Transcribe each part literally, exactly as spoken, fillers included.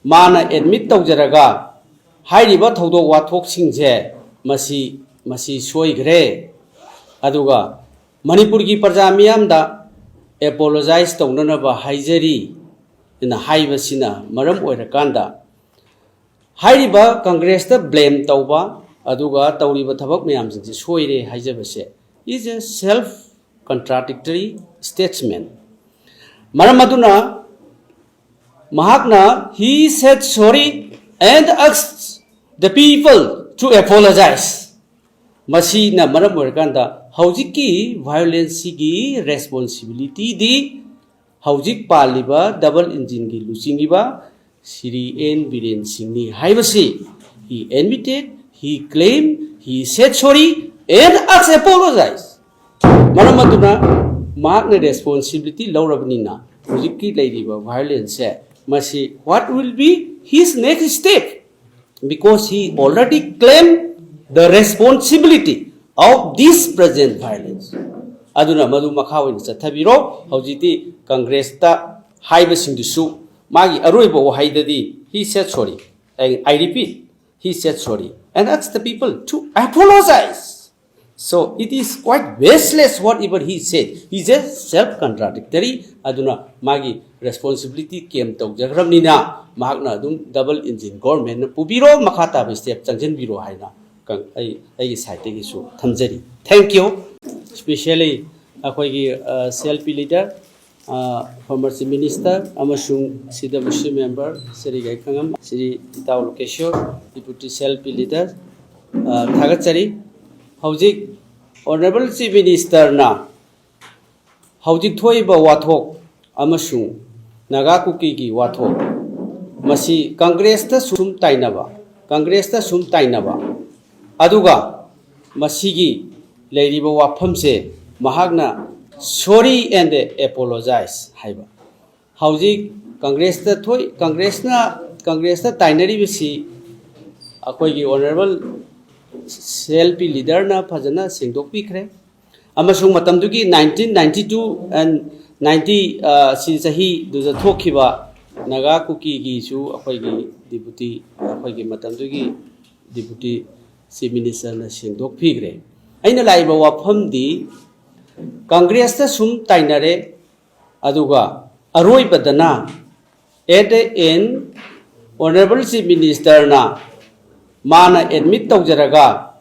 ꯃꯥꯅ ꯑꯦꯗꯃꯤꯠ ꯇꯧꯖꯔꯒ ꯍꯥꯏꯔꯤꯕ ꯊꯧꯗꯣꯛ ꯋꯥꯊꯣꯛꯁꯤꯡꯁꯦ ꯃꯁꯤ ꯃꯁꯤ ꯁꯣꯏꯈ꯭ꯔꯦ, ꯑꯗꯨꯒ ꯃꯅꯤꯄꯨꯔꯒꯤ ꯄ꯭ꯔꯖꯥ ꯃꯤꯌꯥꯝꯗ ꯑꯦꯄꯣꯂꯣꯖꯥꯏꯁ ꯇꯧꯅꯅꯕ ꯍꯥꯏꯖꯔꯤ ꯑꯅ ꯍꯥꯏꯕꯁꯤꯅ ꯃꯔꯝ ꯑꯣꯏꯔꯀꯥꯟꯗ, ꯍꯥꯏꯔꯤꯕ ꯀꯪꯒ꯭ꯔꯦꯁꯇ ꯕ꯭ꯂꯦꯝ ꯇꯧꯕ ꯑꯗꯨꯒ ꯇꯧꯔꯤꯕ ꯊꯕꯛ ꯃꯌꯥꯝꯁꯤꯡꯁꯦ ꯁꯣꯏꯔꯦ ꯍꯥꯏꯖꯕꯁꯦ is a self contradictory statement꯫ ꯃꯔꯝ ꯑꯗꯨꯅ ꯃꯍꯥꯛꯅ "He said sorry and asked the people to apologize", ꯃꯁꯤꯅ ꯃꯔꯝ ꯑꯣꯏꯔꯀꯥꯟꯗ ꯍꯧꯖꯤꯛꯀꯤ ꯚꯥꯏꯑꯣꯂꯦꯟꯁꯁꯤꯒꯤ ꯔꯦꯁꯄꯣꯟꯁꯤꯕꯤꯂꯤꯇꯤꯗꯤ ꯍꯧꯖꯤꯛ ꯄꯥꯜꯂꯤꯕ ꯗꯕꯜ ꯏꯟꯖꯤꯟꯒꯤ ꯂꯨꯆꯤꯡꯉꯤꯕ ꯁ꯭ꯔꯤ ꯑꯦꯟ ꯕꯤꯔꯦꯟ ꯁꯤꯡꯅꯤ ꯍꯥꯏꯕꯁꯤ he admitted, he claimed, he said sorry and asked apologize꯫ ꯃꯔꯝ ꯑꯗꯨꯅ ꯃꯍꯥꯛꯅ ꯔꯦꯁꯄꯣꯟꯁꯤꯕꯤꯂꯤꯇꯤ ꯂꯧꯔꯕꯅꯤꯅ ꯍꯧꯖꯤꯛꯀꯤ ꯂꯩꯔꯤꯕ ꯚꯥꯏꯑꯣꯂꯦꯟꯁꯁꯦ ꯃꯁꯤ what will be his next step, because he already claimed the responsibility of this present violence꯫ ꯑꯗꯨꯅ ꯃꯗꯨ ꯃꯈꯥ ꯑꯣꯏꯅ ꯆꯠꯊꯕꯤꯔꯣ꯫ ꯍꯧꯖꯤꯛꯇꯤ ꯀꯪꯒ꯭ꯔꯦꯁꯇ ꯍꯥꯏꯕꯁꯤꯡꯗꯨꯁꯨ ꯃꯥꯒꯤ ꯑꯔꯣꯏꯕ ꯋꯥꯍꯩꯗꯗꯤ he said sorry, I repeat, he said sorry and asked the people to apologize꯫ So it is quite baseless whatever he said, he just self contradictory꯫ ꯑꯗꯨꯅ ꯃꯥꯒꯤ responsibility ꯀꯦꯝ ꯇꯧꯖꯈ꯭ꯔꯕꯅꯤꯅ ꯃꯍꯥꯛꯅ ꯑꯗꯨꯝ ꯗꯕꯜ ꯏꯟꯖꯤꯟ ꯒꯣꯔꯃꯦꯟꯅ ꯄꯨꯕꯤꯔꯣ, ꯃꯈꯥ ꯇꯥꯕ ꯁ꯭ꯇꯦꯞ ꯆꯪꯁꯤꯟꯕꯤꯔꯣ ꯍꯥꯏꯅ ꯀꯪ-, ꯑꯩ ꯑꯩꯒꯤ ꯁꯥꯏꯠꯇꯒꯤꯁꯨ ꯊꯝꯖꯔꯤ꯫ Thank you꯫ Especially ꯑꯩꯈꯣꯏꯒꯤ C L P leader, former Chief Minister ꯑꯃꯁꯨꯡ ꯁꯤ ꯗꯕ꯭ꯂꯤꯎ ꯁꯤ member ꯁ꯭ꯔꯤ ꯒꯥꯏꯈꯉꯝ, ꯁ꯭ꯔꯤ ꯏꯇꯥꯎ ꯂꯣꯀꯦꯁꯣꯔ, Deputy C L P leader, ꯊꯥꯒꯠꯆꯔꯤ꯫ ꯍꯧꯖꯤꯛ ꯑꯣꯅꯔꯦꯕꯜ ꯆꯤꯐ ꯃꯤꯅꯤꯁꯇꯔꯅ ꯍꯧꯖꯤꯛ ꯊꯣꯛꯏꯕ ꯋꯥꯊꯣꯛ ꯑꯃꯁꯨꯡ ꯅꯥꯒꯥ ꯀꯨꯀꯤꯒꯤ ꯋꯥꯊꯣꯛ ꯃꯁꯤ ꯀꯪꯒ꯭ꯔꯦꯁꯇ ꯁꯨꯝ ꯇꯥꯏꯅꯕ, ꯀꯪꯒ꯭ꯔꯦꯁꯇ ꯁꯨꯝ ꯇꯥꯏꯅꯕ, ꯑꯗꯨꯒ ꯃꯁꯤꯒꯤ ꯂꯩꯔꯤꯕ ꯋꯥꯐꯝꯁꯦ ꯃꯍꯥꯛꯅ "Sorry and apologize" ꯍꯥꯏꯕ꯫ ꯍꯧꯖꯤꯛ ꯀꯪꯒ꯭ꯔꯦꯁꯇ ꯊꯣꯛ-, ꯀꯪꯒ꯭ꯔꯦꯁꯅ, ꯀꯪꯒ꯭ꯔꯦꯁꯇ ꯇꯥꯏꯅꯔꯤꯕꯁꯤ ꯑꯩꯈꯣꯏꯒꯤ ꯑꯣꯅꯔꯦꯕꯜ ꯁꯤ ꯑꯦꯜ ꯄꯤ ꯂꯤꯗꯔꯅ ꯐꯖꯅ ꯁꯦꯡꯗꯣꯛꯄꯤꯈ꯭ꯔꯦ꯫ ꯑꯃꯁꯨꯡ ꯃꯇꯝꯗꯨꯒꯤ nineteen ninety two and ninety, ꯑ, ꯁꯤ ꯆꯍꯤꯗꯨꯗ ꯊꯣꯛꯈꯤꯕ ꯅꯥꯒꯥ ꯀꯨꯀꯤꯒꯤꯁꯨ ꯑꯩꯈꯣꯏꯒꯤ ꯗꯤꯄꯨꯇꯤ, ꯑꯩꯈꯣꯏꯒꯤ ꯃꯇꯝꯗꯨꯒꯤ ꯗꯤꯄꯨꯇꯤ ꯆꯤꯐ ꯃꯤꯅꯤꯁꯇꯔꯅ ꯁꯦꯡꯗꯣꯛꯄꯤꯈ꯭ꯔꯦ꯫ ꯑꯩꯅ ꯂꯥꯛꯏꯕ ꯋꯥꯐꯝꯗꯤ ꯀꯪꯒ꯭ꯔꯦꯁꯇ ꯁꯨꯝ ꯇꯥꯏꯅꯔꯦ, ꯑꯗꯨꯒ ꯑꯔꯣꯏꯕꯗꯅ at the end Honourable Chief Minister ꯅ ꯃꯥꯅ ꯑꯦꯗꯃꯤꯠ ꯇꯧꯖꯔꯒ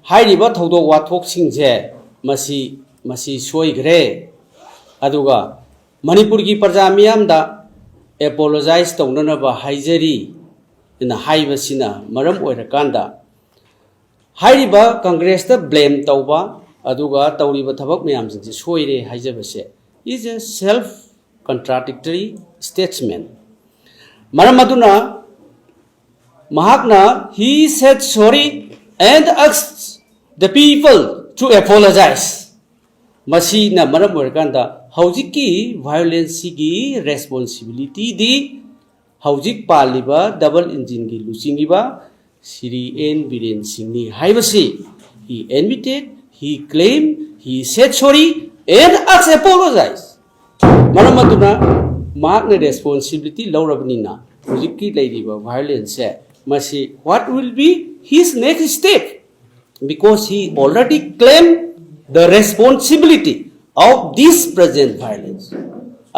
ꯍꯥꯏꯔꯤꯕ ꯊꯧꯗꯣꯛ ꯋꯥꯊꯣꯛꯁꯤꯡꯁꯦ ꯃꯁꯤ, ꯃꯁꯤ ꯁꯣꯏꯈ꯭ꯔꯦ, ꯑꯗꯨꯒ ꯃꯅꯤꯄꯨꯔꯒꯤ ꯄ꯭ꯔꯖꯥ ꯃꯤꯌꯥꯝꯗ ꯑꯦꯄꯣꯂꯣꯖꯥꯏꯁ ꯇꯧꯅꯅꯕ ꯍꯥꯏꯖꯔꯤ ꯑꯅ ꯍꯥꯏꯕꯁꯤꯅ ꯃꯔꯝ ꯑꯣꯏꯔꯀꯥꯟꯗ ꯍꯥꯏꯔꯤꯕ ꯀꯪꯒ꯭ꯔꯦꯁꯇ ꯕ꯭ꯂꯦꯝ ꯇꯧꯕ ꯑꯗꯨꯒ ꯇꯧꯔꯤꯕ ꯊꯕꯛ ꯃꯌꯥꯝꯁꯤꯡꯁꯦ ꯁꯣꯏꯔꯦ ꯍꯥꯏꯖꯕꯁꯦ is a self contradictory statement꯫ ꯃꯔꯝ ꯑꯗꯨꯅ ꯃꯍꯥꯛꯅ he said sorry and asked the people to apologize꯫ ꯃꯁꯤꯅ ꯃꯔꯝ ꯑꯣꯏꯔꯀꯥꯟꯗ ꯍꯧꯖꯤꯛꯀꯤ ꯚꯥꯏꯑꯣꯂꯦꯟꯁꯁꯤꯒꯤ ꯔꯦꯁꯄꯣꯟꯁꯤꯕꯤꯂꯤꯇꯤꯗꯤ ꯍꯧꯖꯤꯛ ꯄꯥꯜꯂꯤꯕ ꯗꯕꯜ ꯏꯟꯖꯤꯟꯒꯤ ꯂꯨꯆꯤꯡꯉꯤꯕ ꯁ꯭ꯔꯤ ꯑꯦꯟ ꯕꯤꯔꯦꯟ ꯁꯤꯡꯅꯤ ꯍꯥꯏꯕꯁꯤ he admitted, he claimed, he said sorry and asked apologize꯫ ꯃꯔꯝ ꯑꯗꯨꯅ ꯃꯍꯥꯛꯅ ꯔꯦꯁꯄꯣꯟꯁꯤꯕꯤꯂꯤꯇꯤ ꯂꯧꯔꯕꯅꯤꯅ ꯍꯧꯖꯤꯛꯀꯤ ꯂꯩꯔꯤꯕ ꯚꯥꯏꯑꯣꯂꯦꯟꯁꯁꯦ ꯃꯁꯤ what will be his next step? Because he already claimed the responsibility of this present violence꯫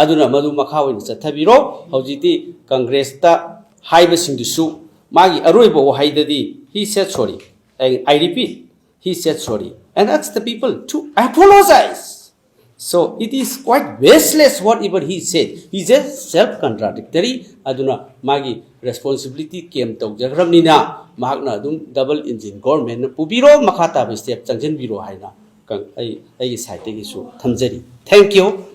ꯑꯗꯨꯅ ꯃꯗꯨ ꯃꯈꯥ ꯑꯣꯏꯅ ꯆꯠꯊꯕꯤꯔꯣ꯫ ꯍꯧꯖꯤꯛꯇꯤ ꯀꯪꯒ꯭ꯔꯦꯁꯇ ꯍꯥꯏꯕꯁꯤꯡꯗꯨꯁꯨ ꯃꯥꯒꯤ ꯑꯔꯣꯏꯕ ꯋꯥꯍꯩꯗꯗꯤ he said sorry, I, I repeat, he said sorry and asked the people to apologize꯫ So it is quite baseless whatever he said, he just self contradictory꯫ ꯑꯗꯨꯅ ꯃꯥꯒꯤ responsibility ꯀꯦꯝ ꯇꯧꯖꯈ꯭ꯔꯕꯅꯤꯅ ꯃꯍꯥꯛꯅ ꯑꯗꯨꯝ ꯗꯕꯜ ꯏꯟꯖꯤꯟ ꯒꯣꯔꯃꯦꯟꯅ ꯄꯨꯕꯤꯔꯣ, ꯃꯈꯥ ꯇꯥꯕ ꯁ꯭ꯇꯦꯞ ꯆꯪꯁꯤꯟꯕꯤꯔꯣ ꯍꯥꯏꯅ ꯀꯪ-, ꯑꯩ, ꯑꯩꯒꯤ ꯁꯥꯏꯠꯇꯒꯤꯁꯨ ꯊꯝꯖꯔꯤ꯫ Thank you꯫